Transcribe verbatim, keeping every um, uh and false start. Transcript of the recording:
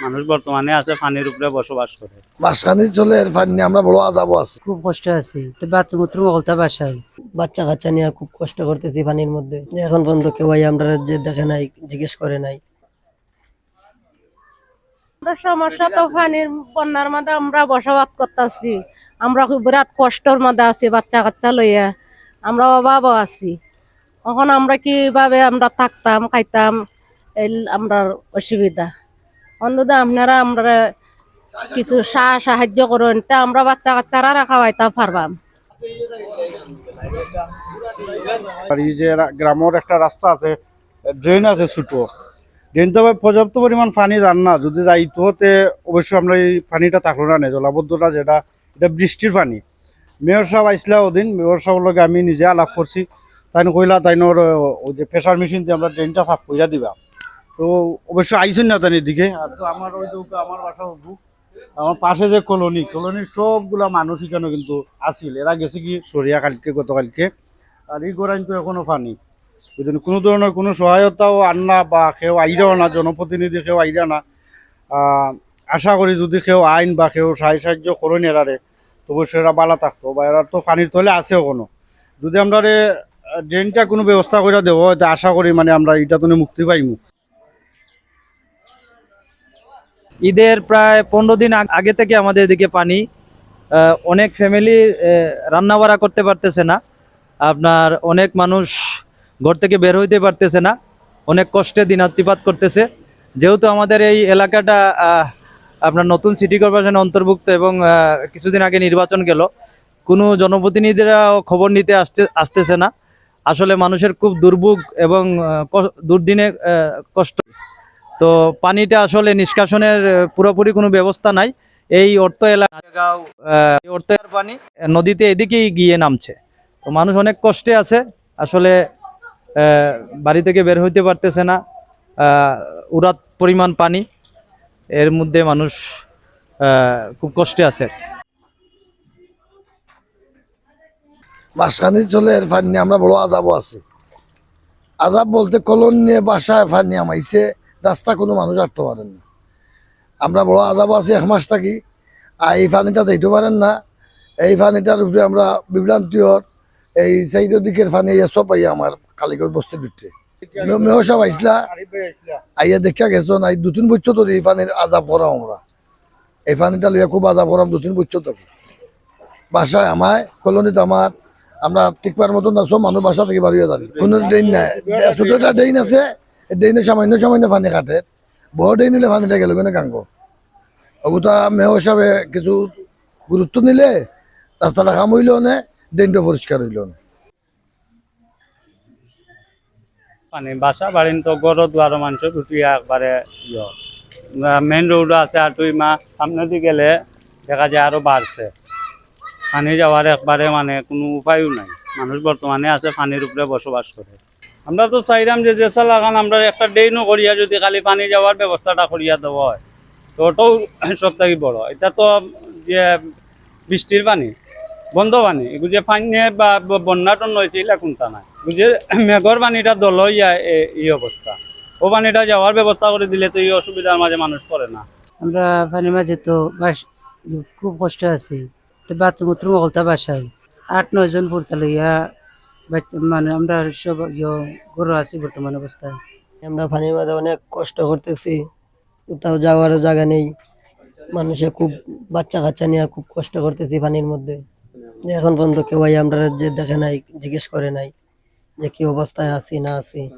মানুষ বর্তমানে আছে পানির উপরে বসবাস করে। মাঝখানে চলে এর পানি নিয়ে আমরা বড় আজাবও আছি। খুব কষ্ট আছি, তো বাথরুম উথরুম হকলতা বাসায়। বাচ্চা কাচ্চা নিয়ে খুব কষ্ট করতেছি পানির মধ্যে। এখন পর্যন্ত কেউ আইয়া আমরা যে দেখে নাই, জিজ্ঞেস করে নাই। আমরা সমস্যা তো পানির, বন্যার মধ্যে আমরা বসবাস করতেছি। আমরা খুব বিরাট কষ্টর মধ্যে আছি, বাচ্চা কাচ্চা লইয়া আমরা অভাবও আছি। এখন আমরা কিভাবে আমরা থাকতাম, খাইতাম, এই আমরার অসুবিধা। অন্তত আপনারা আমরা কিছু সা-, সাহায্য করুন, তে আমরা বাচ্চা কাচ্চারা খাওয়াইতে পারবাম। আর এই যে রা-, গ্রামের একটা রাস্তা আছে, ড্রেন আছে ছোট, ড্রেন তো ভাই পর্যাপ্ত পরিমাণ পানি যার না, যদি যাইতো তে অবশ্য আমরা এই পানিটা থাকলো না, নে জলাবদ্ধতা যেটা, এটা বৃষ্টির পানি। মেয়র সাহেব আইসলা ওদিন, মেয়র সাহেব লগে আমি নিজে আলাপ করছি, তাইন কইলা তাইনর ওই যে প্রেশার মেশিন দিয়ে আমরা ড্রেনটা সাফ করিয়া দিবা। তো অবশ্য আইসুন না তাইন এদিকে, আর তো আমার ওই যে আমার বাসা হবু, আমার পাশে যে কলোনি, কলোনির সবগুলা মানুষ এখানে কিন্তু আসিল, এরা গেছে কি সরিয়া কালকে, গতকালকে। আর এই গোড়াইন তো এখনো পানি, বুঝলেন, কোনো ধরনের কোনো সহায়তাও আর না, বা কেউ আইরাও না, জনপ্রতিনিধি কেউ আইরা না। আহ, আশা করি যদি কেউ আইন বা কেউ সাহায্য সাহায্য করেন এরারে, তবু সেটা ভালা থাকতো, বা এরা তো পানির তলে আছে এখনো। যদি আমরা রে, আহ, ড্রেনটা কোনো ব্যবস্থা করে দেওয়া হয়, তে আশা করি মানে আমরা এটা তো মুক্তি পাইমু। ঈদের প্রায় পনেরো দিন আগ-, আগে থেকে আমাদের এদিকে পানি। আহ, অনেক ফ্যামিলি, আহ, রান্নাবাড়া করতে পারতেছে না। আপনার অনেক মানুষ ঘর থেকে বের হইতে পারতেছে না, অনেক কষ্টে দিনাতিপাত করতেছে। যেহেতু আমাদের এই এলাকাটা, আহ, আপনার নতুন সিটি কর্পোরেশনের অন্তর্ভুক্ত এবং, আহ, কিছুদিন আগে নির্বাচন গেল, কোনো জনপ্রতিনিধিরাও খবর নিতে আসতে, আসতেছে না। আসলে মানুষের খুব দুর্ভোগ এবং, আহ, কস-, দুর্দিনে, আহ, কষ্ট। তো পানিটা আসলে নিষ্কাশনের, আহ, পুরোপুরি কোনো ব্যবস্থা নাই। এই অর্থ এলাকা, আহ, এই অর্থ এলাকার পানি নদীতে এদিকেই গিয়ে নামছে। তো মানুষ অনেক কষ্টে আছে আসলে, আহ, বাড়ি থেকে বের হইতে পারতেছে না। আহ, উরাত পরিমাণ পানি, এর মধ্যে মানুষ, আহ, খুব কষ্টে আছে। মাঝখানে চলে এর পানি নিয়ে আমরা বড় আজাবও আছি। আজাব বলতে কলন নিয়ে বাসায় পানি আমাইছে, রাস্তা কোনো মানুষ আটতে পারেন না। আমরা বড় আজাবও আছি এক মাস থাকি, আর এই পানিটা দিতে পারেন না। এই পানিটার উপরে আমরা বিভ্রান্তি হর, এই সাইডের দিকের পানি এই সব পাই আমার কালীগঞ্জ বস্তির ভিতরে। মে-, মেয়র সাহেব আইসলা, আইয়া দেখা গেছো না, এই দু তিন বছর ধরে এই পানির আজাব করা আমরা। এই পানিটা লইয়া খুব আজাব করাম দু তিন বছর থাকি। বাসায় আমায়, কলোনিত আমার, আমরা টিকবার মতন না, সব মানুষ বাসা থেকে বাড়িয়ে যাবে। কোনো ড্রেন নাই, ছোট একটা ড্রেন আছে, এই ড্রেনে সামান্য সামান্য পানি কাটে, বড় ড্রেন হইলে পানিটা গেল কেন গাঙ্গো। ওগুতা মেয়র সাহেবে কিছু গুরুত্ব নিলে রাস্তাটা কাম হইল না, ড্রেনটা পরিষ্কার হইল না। মানে বাসা বাড়িন তো ঘর দুয়ার মানুষের উঠিয়া একবারে ইয়ে। মেইন রোড আছে, আর দুই মা সামনেদি গেলে দেখা যায় আরো বাড়ছে। পানি যাওয়ার একবারে মানে কোনো উপায়ও নাই। মানুষ বর্তমানে আছে পানির উপরে বসবাস করে। আমরা তো চাইলাম যে, যে সালাখান আমরা একটা ড্রেনও করিয়া যদি খালি পানি যাওয়ার ব্যবস্থাটা করিয়া দেওয়া হয়, তো ওটাও সব থেকে বড়। এটা তো যে বৃষ্টির পানি, বন্ধ পানি, এগু যে পানি বা ব-, বন্যা টন্যা হয়েছে, এগুলা কোনটা নাই। এগু যে মেঘর পানিটা দল হইয়া এ-, এই অবস্থা। ও পানিটা যাওয়ার ব্যবস্থা করে দিলে তো এই অসুবিধার মাঝে মানুষ পড়ে না। আমরা পানির মাঝে তো বাস-, খুব কষ্ট আছি। তো বাথরুম উথরুম হকলতা বাসায়। আট নয় জন পুরতা লইয়া বাচ-, মানে আমরা সব ইয়ো ঘরো আছি বর্তমান অবস্থায়। আমরা পানির মাঝে অনেক কষ্ট করতেছি, কোথাও যাওয়ারও জায়গা নেই। মানুষে খুব বাচ্চা কাচ্চা নিয়ে খুব কষ্ট করতেছি পানির মধ্যে। এখন পর্যন্ত কেউ আইয়া আমরা যে দেখে নাই, জিজ্ঞেস করে নাই যে কি অবস্থায় আছি না আছি।